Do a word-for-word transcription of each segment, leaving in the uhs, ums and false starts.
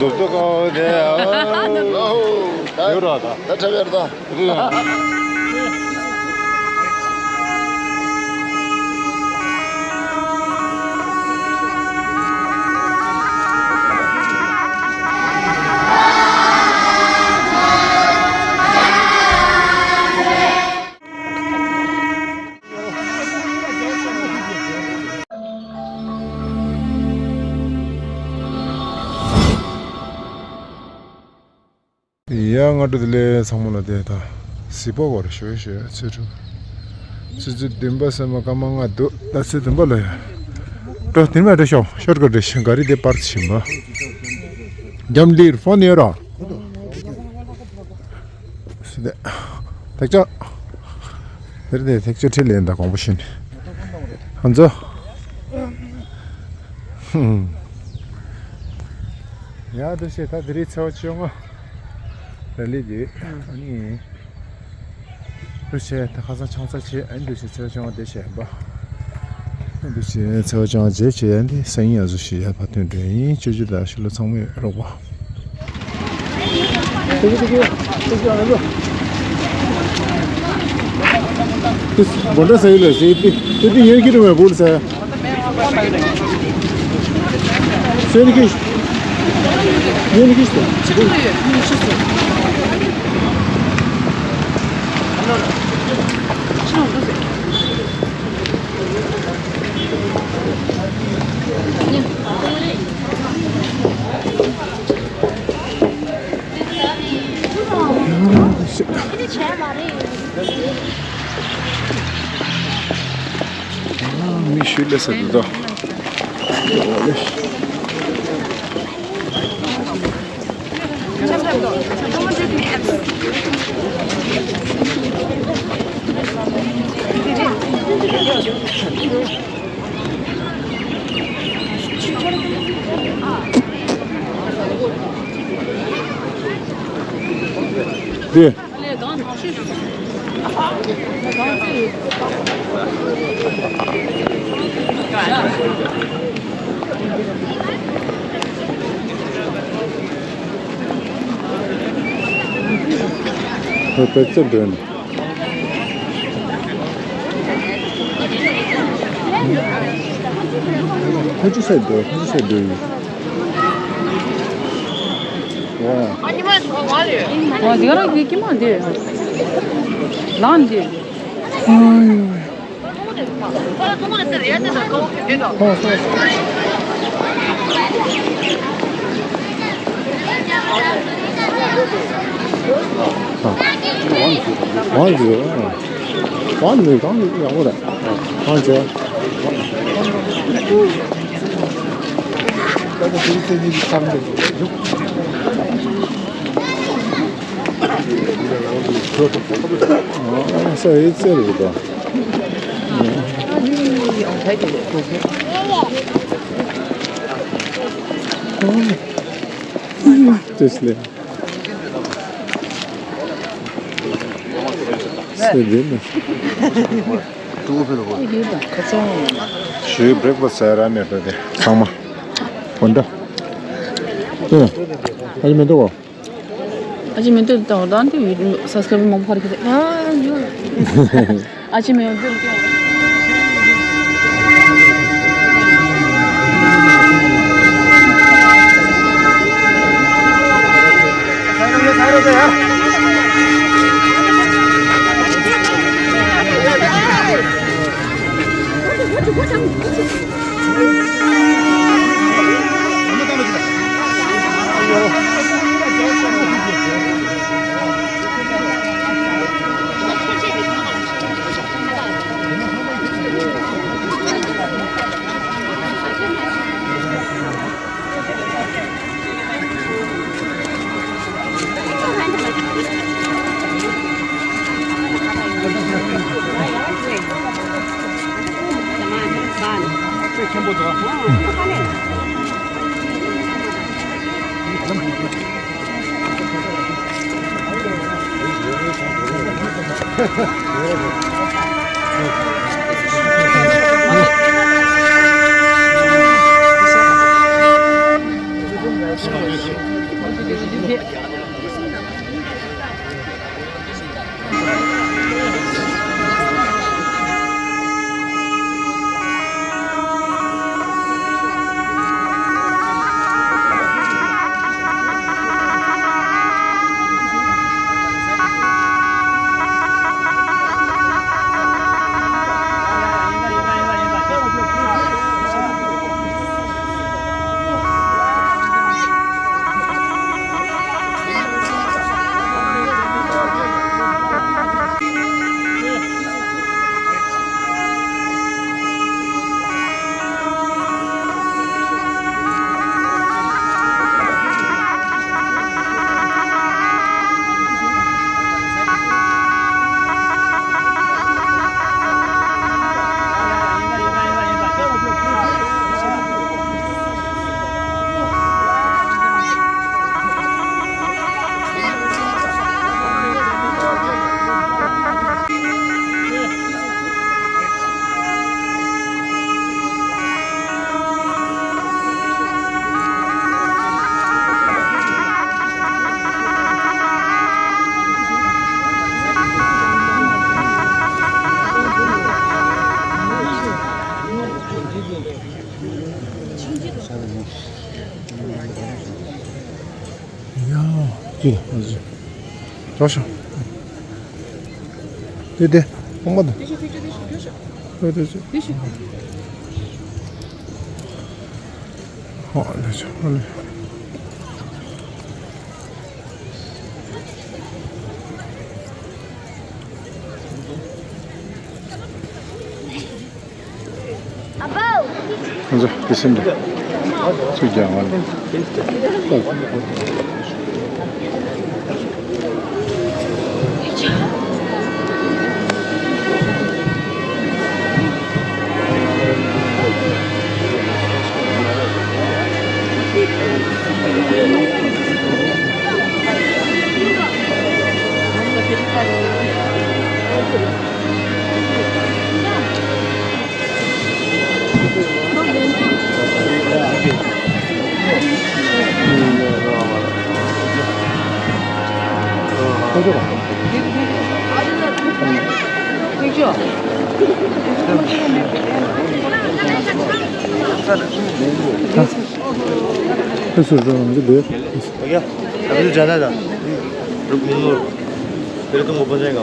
ཟོ་ཟོ་ཀའོ་དེ། ཨོ། ཡོད་ར་ད། ད་ཁྲབ་ཡར་ད། རེད་ཡ། ཡ། སྔ་དྲོ་བདེ་ལེགས། ཚང་མ་ལ་བདེ་ཐང་། གཟིགས་པ་བར་ཞོ་ཞོ་ཚོད་དྲུག་ཚོད་ཚོད་བདུན་པ་ཟེར་མ་སྐར་མ་ལྔ་འདུག་ད་ཚོད་བདུན་པ་ལ་ཡ། འགྲོ་དེ་མ་འགྲོ་ཤོག་ཤོར་ཀ་འགྲོ་ཤིང་ག་རི་དེ་པར་ཕྱིན་པ། རྒྱམ་ལིར་ཕོན་ཡོད་ར། སུ་དེ། ཐེག་ཆོག་དེར་དེ་ཐེག་ཆོག་ཁྲིད་ལེན་ད་གོང་པོ་ཤིན། ཧན་ཛོ། ཡ་འདུ་ཤེས་ད་དེ་རིང་ཚེས་པ་བཅོ་ལྔ། ར་ལི་དེ། ཨ་ནི། འདུ་ཤེས་ད་ཁ་སང་ཆང་ས་བྱེད་ཨ་ནི་འདུ་ཤེས་ཚེས་པ་བཅོ་ལྔ་དེ་བྱས་པ། འདུ་ཤེས་ཚེས་པ་བཅོ་ལྔ་རྗེས་བྱེད་ཡ་འདི་སང་ཉིན་ཡ་བཟོ་ཞིག་ཡ་ཕ་ཐོན་འདྲ་ཡིན། ཅོ་ཅོ་ད་ཤི་ལོ་ཚང་མས་རོགས་པ། དེ་སྒོ་འདྲ་ཟ་ཡི་ལ་ཟེར་ཏེ་དེ་དེ་ཡོད་ཀྱི་རེད་མེད་བུ་ལ་ཟེར། སེམས་ཀྱི་ཡོད་ཀྱི་ཟེར། མི་ཤུལ་ལས་ས་འདུག་དོ། འདི། ཨ་པེ་ཙེ་འདོན། ཁ་ཅིག་ཟེར་འདོན། ཁ་ཅིག་ཟེར་འདོན་ཡིན། ཨ་ནི་མ་ང་ལ་ཡོད། ཨ་དེ་ག་རང་གི་ཀྱི་མ་དེ། ལང་དེ། ཨ་ཡོ། ཨ། ཨ། ཨ། ཨ། ཨ་ནི་གང་ཡག་པོ་རེད། ཨ་ཅེ། ཨ་ས་ཡི་ཚེ་རེད་ད། ཏེས་ལེ། སེ་བེ་ནི། ཞུ་བི་བྷི་རེག་ཕ་སི་ཟ་ར་མེད་པ་དེ་ཚང་མ། འོན་ཏེ། ཨ་ཅེ་མེ་ཏོག་གོ། ཨ་ཅེ་མེ་ཏོག་དང་ད་འདི་ས་སྐབས་མང་པོ་ཕར་ཁྱེར་ཏེ། ཨ་ཡོ། ཨ་ཅེ་མེད་པ་འདིར་སྐྱོན། ཡ། ཅི། ཅི། ཅོ་ཤ། དེ་དེ། ཨོ་མ་དེ། དེ་ཤི་དེ་ཤི་དེ་ཤི་དེ་ཤི། ཨོ་དེ་ཤི། དེ་ཤི། ཨོ་ལེ་ཤ་ཨོ་ལེ། ཨ་ཕོ། ང་ཚོ་དེ་སེམས་དང་ཚུར་རྒྱག་ང་ལ། ཁྱོད་སུ་རང་གི་འདོད། भैया, अभी तो जाना था। रुक, नहीं, रुक। पहले तुमको पहुंचाएगा।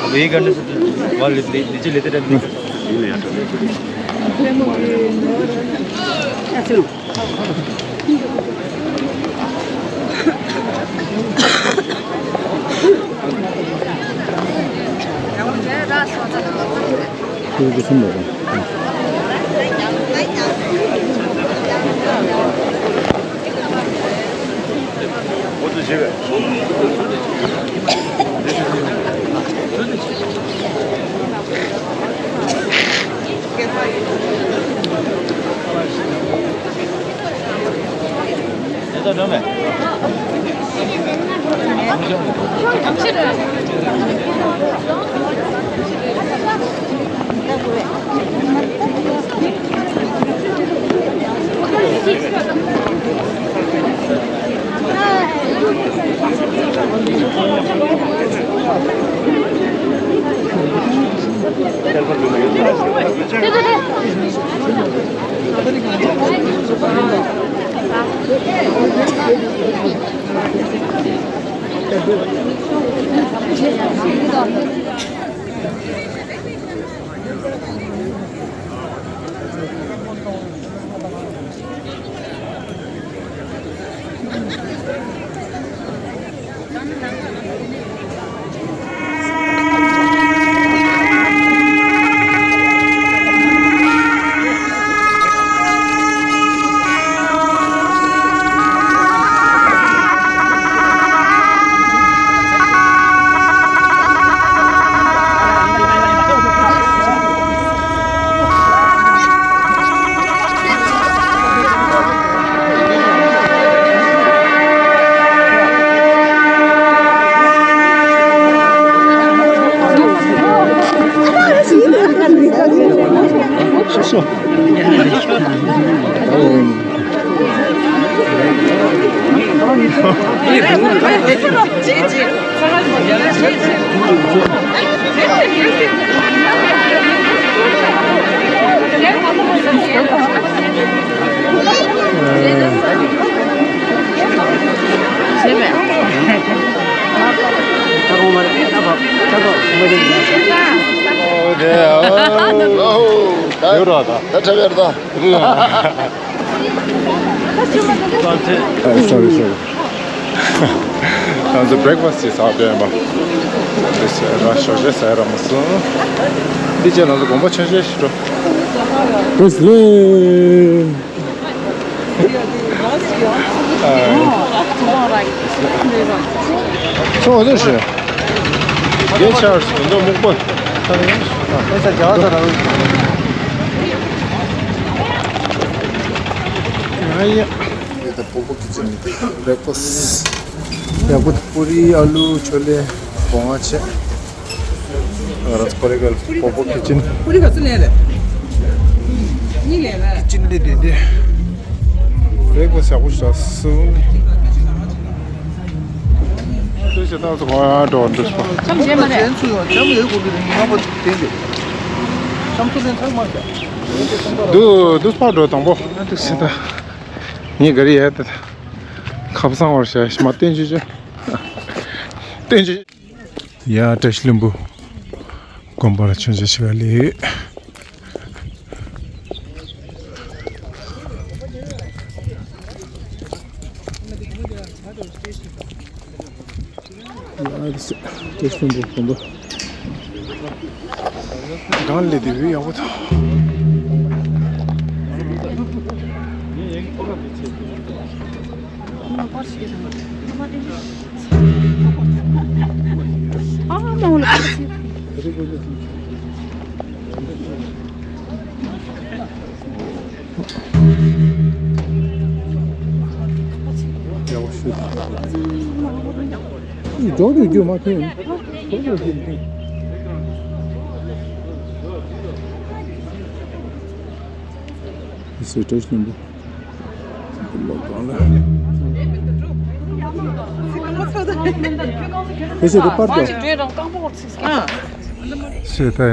अब ये करने से वहाँ ले-, ले-, नीचे लेते टाइम नहीं। ཨོ་དེ་ཨོ་ད་ཡོད་ར་ད། ད་ཁྲབ་ཡར་ད། ཨ་སོ་རི་སོ་རི། ང་ཚོ་བྷི་རེག་ཕ་སི་ཅིག་ཟ་བསྡད་ཡིན་པ། འདི་ཟ་ར་ཞོགས་ཇ་ཟ་ར་མ་སོང་། འདི་རྗེས་ང་ཚོ་དགོན་པ་མཆོད་མཇལ་ཞིག་འགྲོ། བྷི་རིས་ལེ། ཚོ་འོ་དེ་ཞེས། རྒྱལ་ཆར་སི་འདི་མུག་པ། ཡ་ཡ། ད་པོ་པོ་ཁི་ཅན་བྷི་རེག་ཕ་སི། ཡག་པོ། པུ་རི། ཨ་ལུ། ཆོ་ལེ། སྒོ་ང་ཕྱེ། ང་རང་ཚོ་ཁོ་རེ་གལ་པོ་པོ་ཁི་ཅན། པུ་རི་ག་ཚོད་ལེན་རེད། གཉིས་ལེན་རེད། ཁི་ཅན་འདི་འདི་འདི། བྷི་རེག་ཕ་སི་ཡག་པོ་ཞིག་སོང་། ལྟོས་ཤིག་ད་ཚོ་གང་ཡང་འགྲོ་འདུག་སོ། འཆམ་བྱས་མ་རེད། འཆམ་ཚུལ་འཆམ་ཡོད་དགོས་ཀྱི་རེད། ཉི་མ་པ་དེ་འདི། འཆམ་ཚུལ་ལེན་ཚར་མ་རེད། འདུག་འདུག་ཕར་འགྲོ་དང་པོ། འདུག་སེ་ད། ངས་ག་རེ་ཡ་ད། ཁ་བསང་བར་བྱ་མ་སྟོན་ཅི་ཅི། སྟོན་ཅི། ཡ་བཀྲ་ཤིས་ལྷུན་པོ་དགོན་པར་མཆོད་མཇལ་ཞུ་བ་ལས། ཡ་བཀྲ་ཤིས་ལྷུན་པོ་དགོན་པ། གང་ལས་དེ་བས་ཡག་པོ་ཐོག་འགྲོ་འགྲོ་རྒྱུ་མ་ཐོན། འགྲོ་འགྲོ་རྒྱུ་མ་ཐོན། ཨི་སི་ཊེ་ཤན་འདི། འདི་ལོག་གང་ལ། དེ་ཚོ་དེ་པར་དུ། ཨ། ཤེས་ད་ཡ།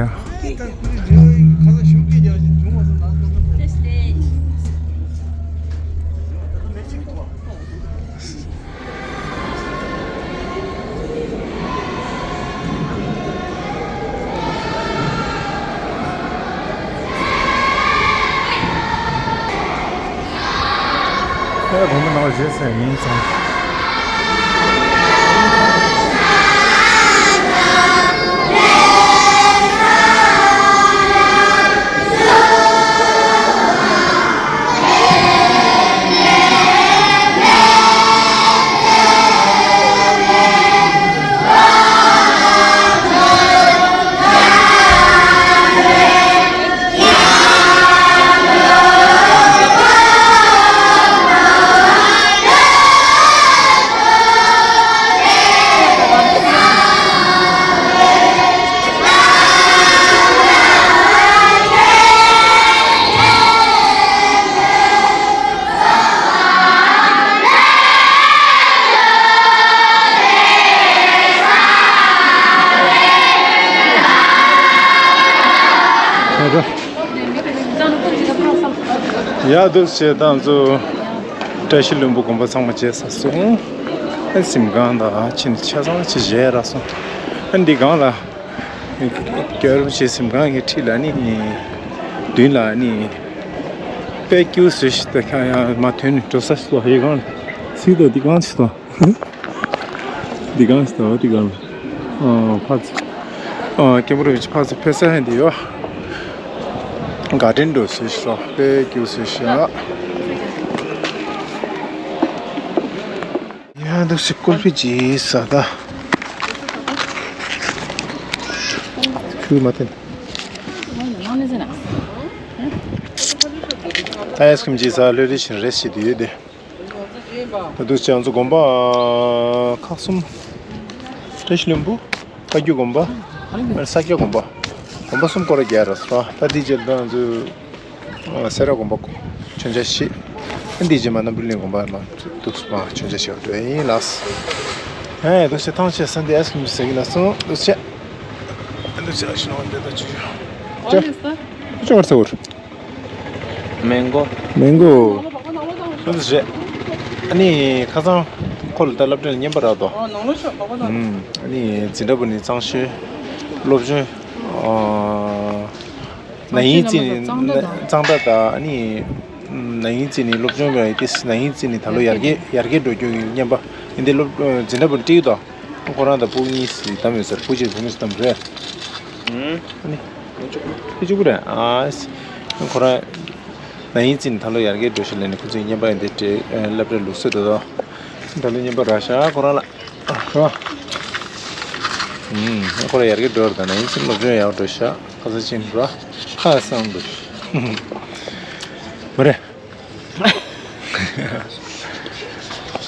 ཁྱེད་དགོངས་པ་ནང་བཞེས་ཟེར་ཡིན་ཙང་། ཡ་འདུག་སེ་ད་ང་ཚོ་བཀྲ་ཤིས་ལྷུན་པོ་དགོན་པ་ཚང་མ་མཇལ་ཚར་སོང་། ཨ་གཟིམ་ཁང་དང་ཕྱིན་ཆ་ཚང་ཕྱི་བཞེས་རག་སོང་། ཨ་འདི་སྒང་ལ། རྒྱལ་བ་རིན་པོ་ཆེའི་གཟིམ་ཁང་གི་འཁྲིས་ལ་ནི། མདུན་ལ་ནི། དཔེ་སྐྱིད་པོ་བཟོས་ཤིག་ད་ཁ་ཡང་མ་ཐོན་ནས་འགྲོ་ས་ཞིག་ཏུ་ཧེ་གང་ལ། ཚིག་ཏུ་འདི་གང་ཞིག་ཏུ། འདི་གང་ཞིག་ཏུ་འདི་གང་ལ། ཨ་ཕ་ཚི། ཨ་སྐྱབས་མགོན་རིན་པོ་ཆེ་ཕ་ཚི་ཕེབས་ས་ཧན་འདི་ཡོད། ག་དྲིན་འགྲོ་བཟོས་ཤིག་དཔེ་སྐྱིད་པོ་བཟོས་ཤིག་ཨ། ཡ་འདུག་སེ་ཀུལ་ཕི་ཅིག་ཟ་ད། ཁྱོད་མ་ཐོན། ད་ཨའི་སི་ཀྲིམ་ཅིག་ཟ་ལྷོད་ལྷོད་བཞིན་རེ་ཞིག་དུ་ཡོད་དེ། ད་འདུག་སེ་ང་ཚོ་དགོན་པ་ཁག་གསུམ། བཀྲ་ཤིས་ལྷུན་པོ། བཀའ་བརྒྱུད་དགོན་པ། ཨ་ནི་ས་སྐྱ་དགོན་པ། དགོན་པ་གསུམ་སྐོར་ར་རྒྱག་ར་སོ། ད་དེའི་རྗེས་ལ་ང་ཚོས། སེ་ར་དགོན་པ་མཆོད་མཇལ་ཞིག་འདི་རྗེས་མ་རྣམ་གྲོལ་གླིང་དགོན་པར་མ་འདུག་སེ་མ་མཆོད་མཇལ་ཞུ་འགྲོ་ཡིན་ལགས། ཧེ་འདུག་སེ་ཐང་ཆད་ས་འདི་ཨེ་སི་ཁི་རིམ་ཟེར་གྱི་ལ་སོང་འདུག་སེ། འདུག་སེ་ཨ་ཤི་ནོ་འདི་ད་ཅི་ཅི་ཅི་བར་ཚ་བར། མེང་གོ། མེང་གོ། འདུག་སེ། ཨ་ནི་ཁ་སང་ཁོ་ལ་ད་སློབ་གྲྭ་ལ་བརྙན་པར་རག་དོ། ཨ་ནི་འཛིན་གྲྭ་བུ་ནི་གཙང་ཆུའི་སློབ་ཆུང་། ན་ཡིན་རྩིས་ནི་གཙང་སྦྲ་དང་ཨ་ནི། ན་ཡིན་རྩིས་ནི་སློབ་སྦྱོང་བའི་ཏིས་ན་ཡིན་རྩིས་ནི་ད་ལོ་ཡར་རྒྱས་ཡར་རྒྱས་འགྲོ་རྒྱུ་ཡིན་སྙམ་པ་ཡིན་ཏེ་སློབ་འཛིན་གྲྭ་བུ་ནི་ཀྲིག་དང་ཁོ་རང་དང་སྤུ་གུ་གཉིས་སུ་བདམས་ཡོད་ཟེར། སྤུ་གཅིག་བུ་མོ་སུ་བདམས་རེད། ཨ་ནི། ཁྱི་གཅིག་པུ་རེད་ཨ། ཁོ་རང་ན་ཡིན་རྩིས་ནི་ད་ལོ་ཡར་རྒྱས་འགྲོ་ཞིག་ལས་ནི་ཁོ་ཚོའི་བརྙན་པ་ཡིན་ཏེ་སློབ་གྲྭའི་ལུགས་སྲོལ་དུ་དོ། ད་ལོ་བརྙན་པ་རག་ཤག་ཁོ་རང་ལ། རོ། ཁོ་རང་ཡར་རྒྱས་འགྲོ་ར་ད་ན་ཡིན་ཙམ་སློབ་སྦྱོང་ཡག་འགྲོ་ཤག་ཁ་ས་ཅན་རོ། ཁ་སང་འདུག་མ་རེད།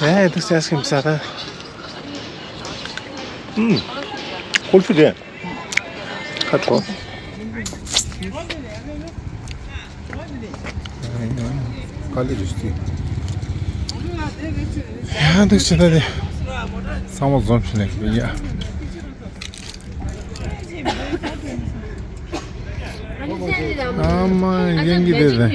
ཨེ་དུ་སེ་སྐིམ་ས་ད། ཧུལ་ཕི་རེད། ཁ་དྲོ། དཀའ་ལས་རེད་ཤི། ཡང་འདུག་ཕྱི་ད་དེ། ཚང་མ་འཛོམས་ཕྱི་ནས་ཡིན་ཡ། ཨ་མ་ཡིན་གྱི་རེད་ཟེར།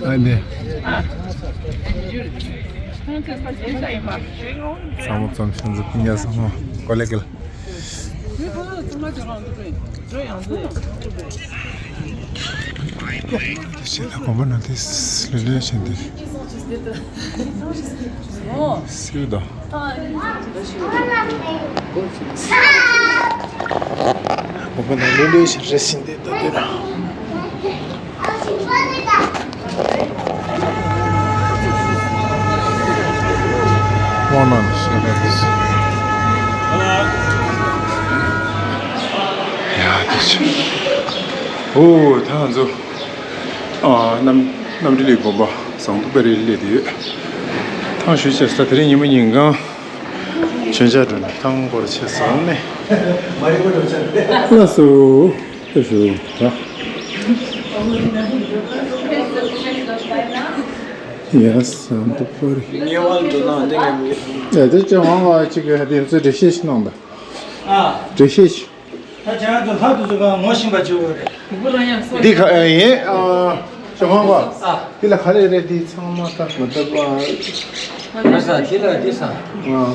ཨ་ནི། ཚང་མ་ཚང་མ་ཤིང་ཚུགས་ཉ་ཚང་མ་ཀོ་ལེ་ཀལ། ཤེས་ད་གོམ་པ་ན་དེ་ལེ་ལེ་བྱས་འདི་སིའུ་དང་། གོམ་པ་ན་ལེ་ལེ་བྱས་རེ་བཞིན་འདི་ད་དེ་ར། ཝང་ནང་ནས་ཤེས་པ་རེད། ཡ་དེ་ཆུ། ཨོ་ད་ང་ཚོ་ཨ་རྣམ་རྣམ་འཕྲུལ་གླིང་དགོན་པ་ཟངས་མདོག་དཔལ་རིར་སླེབས་བསྡད་ཡོད། ཐང་ཞུ་བྱས་ས་དེ་རིང་ཉི་མ་ཉིན་གང་། མཆོད་མཇལ་འགྲོ་ནས་ཐང་སྐོར་བྱས་སོང་ནས། ལགས་སོ། ལགས་སོ། ཡ་ཟངས་མདོག་དཔལ་རི། ངེས་པར་དུ་ན་འདི་ངས་མི། ཡ་དེ་ཅི་ཧོང་བ་ཅིག་གི་དེ་ཚོ་འགྲེལ་བཤད་ཞིག་གནང་དང་། ཨ། འགྲེལ་བཤད་ཞིག་ད་ཁྱེད་རང་ཚོ་ལྷ་དུ་ཚོ་གང་ངོ་ཤེས་པ་བྱོས་རེད། འདི་ག་ཡིན། ཨ། ཅི་ཧོང་བ། ཨ། འདི་ལ་ག་རེ་རེད། འདི་ཚང་མ་ད་མ་ཐུབ་པ། ཨ་ས་འདི་ལ་འདི་ས། ཨ།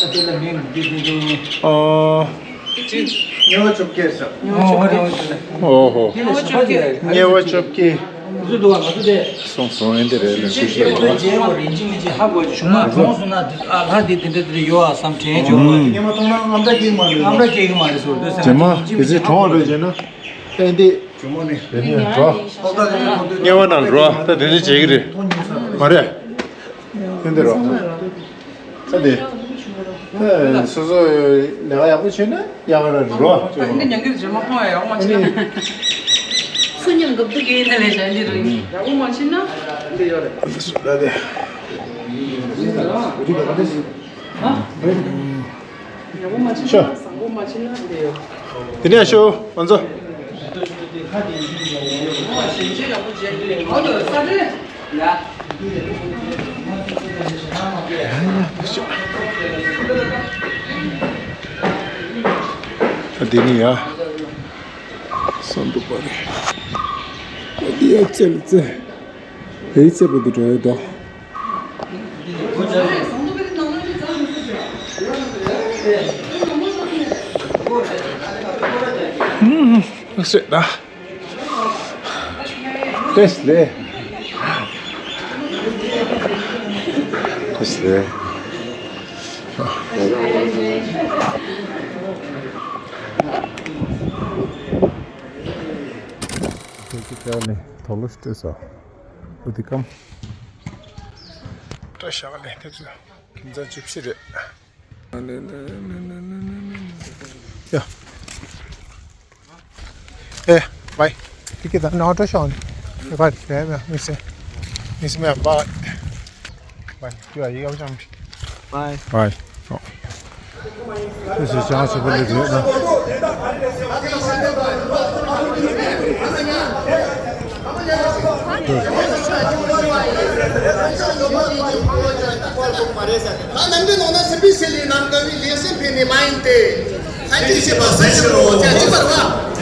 ཨ་འདི་ལ་མིང་འདི་འདི་འདི། ཨ། དམྱལ་བ་བཅོ་བརྒྱད་ཟེར། ཨོ་ཧོ། དམྱལ་བ་བཅོ་བརྒྱད། བཟོ་འདུག་བ་ང་ཚོ་དེ། སོང་སོང་ཨེ་འདི་རེད་ལ་ཤུགས་ཤུགས་རེད། རྗེས་ལ་རིན་ཆེན་མི་ཆེ་ཧ་གོ་ཅིག་བྱུང་ན་གྲོངས་སོང་ན་ཨ་ལྷ་དེ་དེ་འདྲ་དེ་འདྲ་ཡོད་ཨ་བསམ་དྲན་བྱུང་བ། ཉི་མ་གཏོང་ན་རྔམ་སྐྲག་སྐྱེ་གི་མ་རེད། རྔམ་སྐྲག་སྐྱེ་གི་མ་རེད་ཟེར་དུས་ཙམ་རྗེས་མ་དེ་ཚོའི་གྲོངས་རེད་ཅེ་ན། ཨེ་འདི། དེ་ནས་འགྲོ། དམྱལ་བ་ནང་འགྲོ་ད་དེ་འདྲ་བྱེད་ཀྱི་རེད། མ་རེད། ཨེ་འདི་རོ། ཨ་དེ། ཨེ་སོ་སོ་ལས་ཀ་ཡག་པོ་བྱས་ན་ཡག་ར་རོ། ད་འདི་ཉང་གི་རྗེས་མ་ཁོང་ཡག་པོ་མ་བྱེད་ན། སུ་མཉམ་འགབ་དུ་གས་ཡིན་ན་ལས་བྱ་འདི་རུ་ཡིན། ཡག་པོ་མ་བྱེད་ན། འདི་ཡོད་རེད། ད་དེ། ཡག་པོ་མ་བྱེད་ན་བཟང་པོ་མ་བྱེད་ན་འདི་ཡོད། དེ་ནས་ཤོ་ང་ཚོ། འདི་ནི་ཡ། སོན་དུ་པ་རེད། འདི་ཡ་ཙེ་ལ་ཙེ། བེའི་ཙེ་པོ་འདི་འགྲོ་ཡོད་དོ། ཨུམ། ཨུ་སྲེད་ད། ཏེས་ལེ། ཏེས་ལེ། ཁྱེད་ཀྱི་ཀ་ནས་དོགས་ལོ་སྤྲོད་ས། འོ་དེ་ཀམ། བཀྲ་ཤག་ལས་དེ་ཚོ་ཁྱིམ་ཚང་བཅུ་བཞི་རེད། ཡ། ཨེ། བའི། དེ་ཀི་ད་ནོ་ཏོ་ཤོག་ནི། ཨེ། བའི། བའི། མི་སེ། མི་སེ་མེ་བའི། བའི། ཡ་ཡ་ཡ་ཅམ། བའི། བའི། ཨོ། ཞེས་བྱང་ཆུབ་པ་ལས་བརྗོད་ན། ད་ནམ་རྒྱུན་ནང་ན་སྲིད་པའི་ཞི་ལི་ནམ་དགའ་བའི་ལས་སེམས་འཕེལ་ནི་མ་ཡིན་ཏེ། ལྷན་ཅིག་བྱེད་པ་སེམས་ཤེས་རོ་ཅག་ཅི་བར་བ།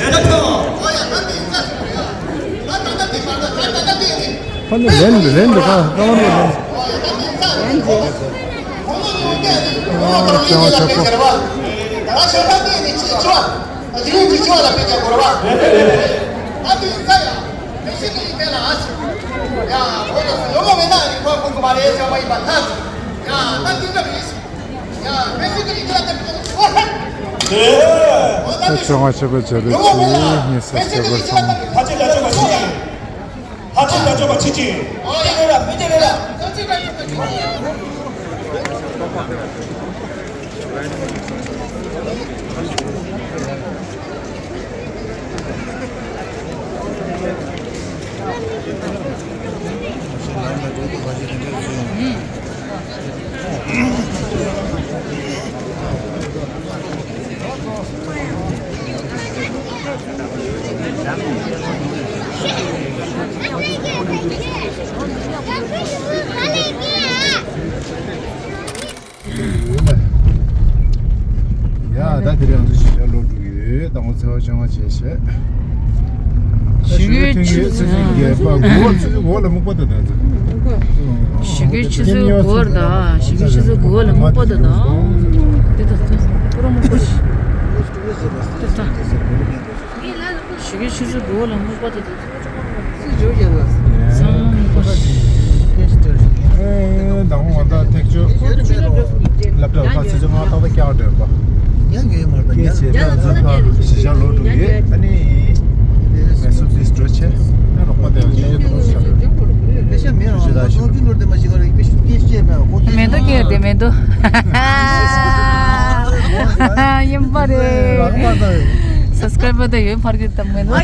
ཨོ་ཡ་ད་འདི་ཡིན་ད། ད་ད་ད་འདི་མ་ད་ད་ད་ད་འདི་ཡིན། ཁོ་ནི་ལན་ལན་འདི་ག་ཀ་བ་ནི་ལན། ལན་ཅི། ཨ་ཅང་ཆོག་གོ། ད་ཅང་ཆོག་གོ་བྱ་རུ་ཅི་ངེས་སེ་སྐྱོ་བར་སོང་། ཕལ་ཆེར་ལ་ཆོག་པ་ཆི་ཅི། ཕལ་ཆེར་ལ་ཆོག་པ་ཆི་ཅི། ཨོ་ཡ་རེད་ལ་མི་དེ་རེད་ལ། ཡ་ད་དེ་རིང་ང་ཚོ་གཞིས་ཆགས་ལོག་འགྲོ་གི་ཡོད། ད་ངོ་ཚེས་པ་བཅོ་ལྔ་བྱས་བྱས། གཞིས་ཀའི་ཆུ་ཚོད་བརྒྱད་པ་དགུ་པ་ཚོད་འོག་ལ་སྨུག་པ་དང་ད་ཚོད། གཞིས་ཀའི་ཆུ་ཚོད་དགུ་པར་ད་གཞིས་ཀའི་ཆུ་ཚོད་དགུ་པ་ལ་སྨུག་པ་དང་ད། དེ་ད་ད་ཁོ་རང་སྨུག་པ་ཞིག་དེ་ད། གཞིས་ཀའི་ཆུ་ཚོད་དགུ་པ་ལ་སྨུག་པ་དེ་ད། ཚང་མ་སྨུག་པ་ཞིག་ཨེ་ད་ང་ད་ཐེག་ཆོས་སློབ་གྲྭ་ཁ་ཚོད་ཆུ་ང་ཏག་ཏག་བཀྱག་འདྲེན་པ། ཡང་ཡོད་མ་རེད། ཡང་ཡང་ཚོད་ཁ་གཞིས་ཆགས་ལོག་འགྲོ་གི་ཡོད། ཨ་ནི་མེ་སུབ་དེ་འགྲོ་ཆེ་ན་རོགས་པ་དེ་ཡང་ཡོད་དུ་ཤར་ལེ་ཤ་མེད་རང་ལ་སོགས་ཀྱི་ནོར་དེ་མ་ཞིག་ག་རེ་སྐད་ཤེས་མེད་པ་ཁོ་མེ་ཏོག་སྐད་དེ་མེ་ཏོག་ཡིན་པ་རེད། སབ་སི་ཀ་རའི་བར་དེ་ཡོད་ཕར་གྱི་དམ་མེ་ཏོག